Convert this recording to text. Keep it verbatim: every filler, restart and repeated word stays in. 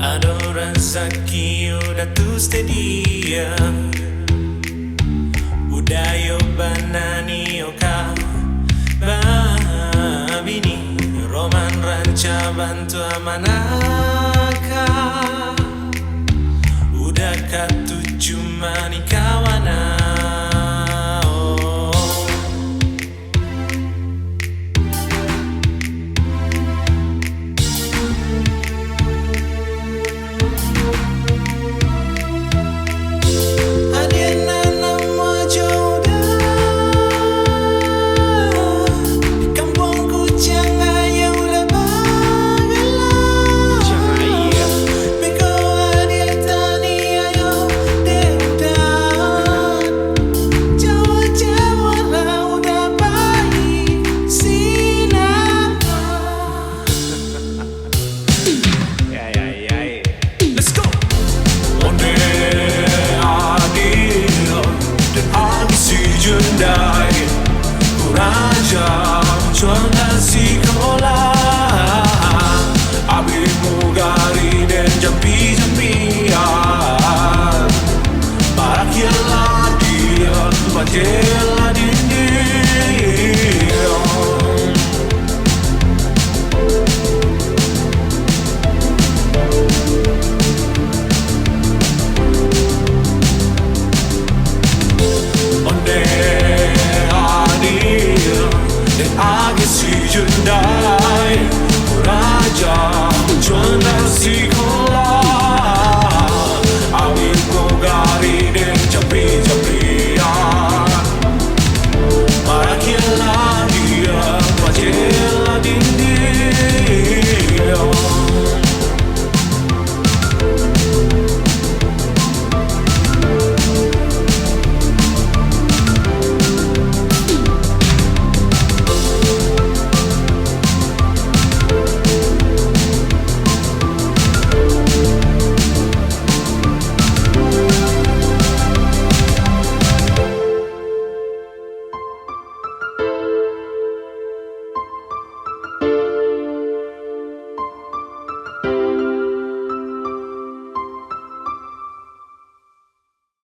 Ado rasaki udah tu steady, ya. Udah yo bana ni oka babini, roman ranca bantu amanaka. Udah ka tuju mani kawana, oh. Let's go. Onde adil, den agi si jundai. Kurang aja, cuan nasi kamola.